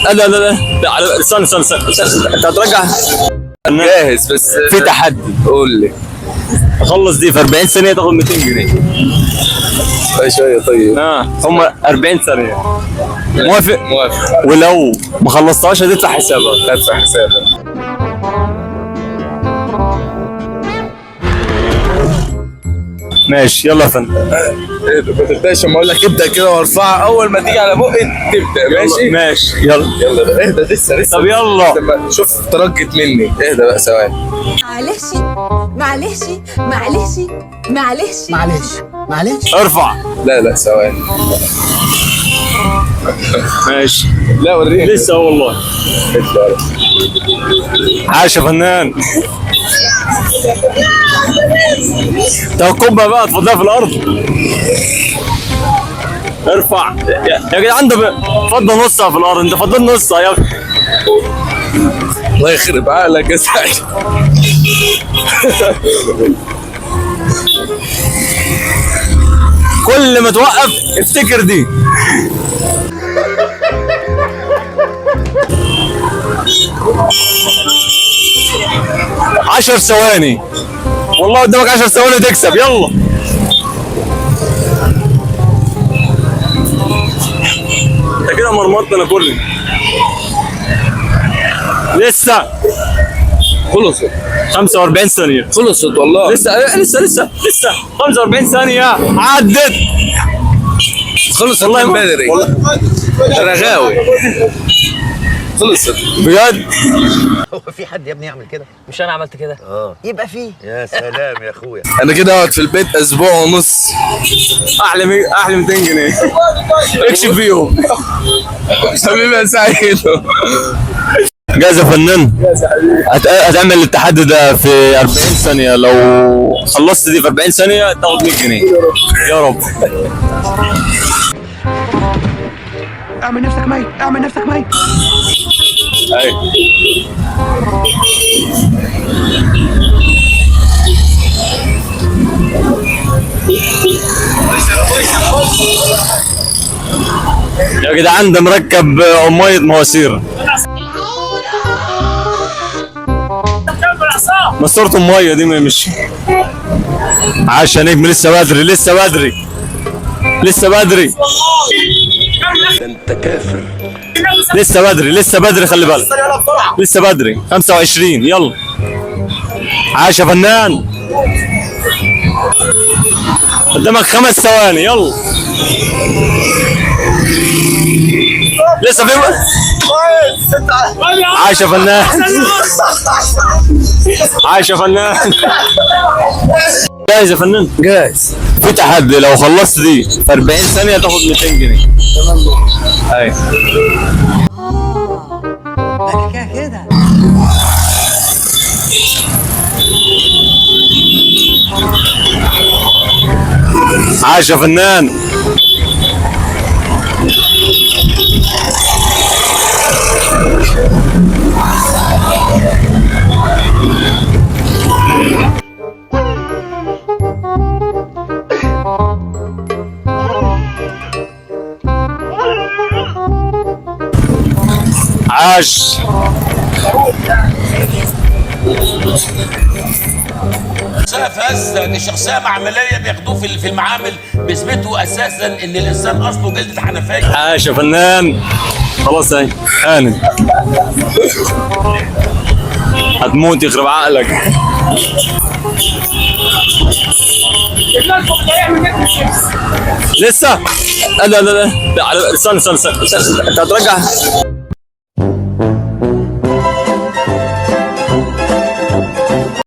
لا لا لا لا، استنى استنى استنى، انت هترجع. جاهز بس في تحدي. قول لي. اخلص دي في 40 ثانية تاخد 200 جنيه. طيب شوية. طيب هم 40 ثانية. موافق؟ موافق. ولو ما خلصتهاش هتدفع حسابك. هدفع حسابك. ماشي يلا يا فندم. ايه ده، ما تبداش اما اقول لك ابدا كده وارفعها، اول ما تيجي على بقي تبدا. ماشي ماشي يلا. يلا بقى. اهدى، لسه لسه. طب يلا. لما شوف ترجت مني. اهدى بقى ثواني. معلش معلش معلش معلش معلش معلش. ارفع. لا لا ثواني. ماشي. لا وريني. لسه والله. اطلع. عاش يا فنان. طب كوبا بقى تفضلها في الارض. ارفع يا جدعان، ده فضل نصها في الارض، انت فضلت نصها يا الله يخرب عقلك يا سعيد. كل ما توقف افتكر دي. عشر ثواني والله، قدامك 10 ثواني تكسب. يلا انت كده مرمطت انا كلي. لسه خلصت 45 ثانية. خلصت والله. لسه لسه لسه لسه 45 ثانية عدت. خلصت والله من بدري. انا غاوي. خلصت بجد. هو في حد يا ابني يعمل كده؟ مش انا عملت كده. يبقى فيه. يا سلام يا اخويا. انا كده اقعد في البيت اسبوع ونص. احلى 200 جنيه اكشف فيهم. حبيبي يا سعيد. جاهز يا فنان؟ هتعمل التحدي ده في 40 ثانية، لو خلصت دي في 40 ثانية تاخد 100 جنيه. يا رب. اعمل نفسك ميت، اعمل نفسك ميت. ايوه. يا جدعان ده مركب أمية مواسير. ماسورة المية دي مش عاش يا نجم. لسه بدري لسه بدري لسه بدري. انت كافر. لسه بدري لسه بدري، خلي بالك لسه بدري. 25 يلا. عاش يا فنان. قدامك 5 ثواني يلا. لسه في. عاش يا فنان. عاش يا فنان. جاهز يا فنان؟ جاهز. في تحدي، لو خلصت دي في 40 ثانية تاخد 200 جنيه. تمام. ايوه. ده كده. عاش يا فنان. عاش. شخصية فاسدة، دي شخصية معملية بياخدوه في المعامل، بيثبتوا أساسا إن الإنسان أصله جلدة حنفية. عاش يا فنان. خلاص اهي هانت. هتموت يخرب عقلك. لسه. لا لا لا لا، استنى استنى استنى، انت هترجع.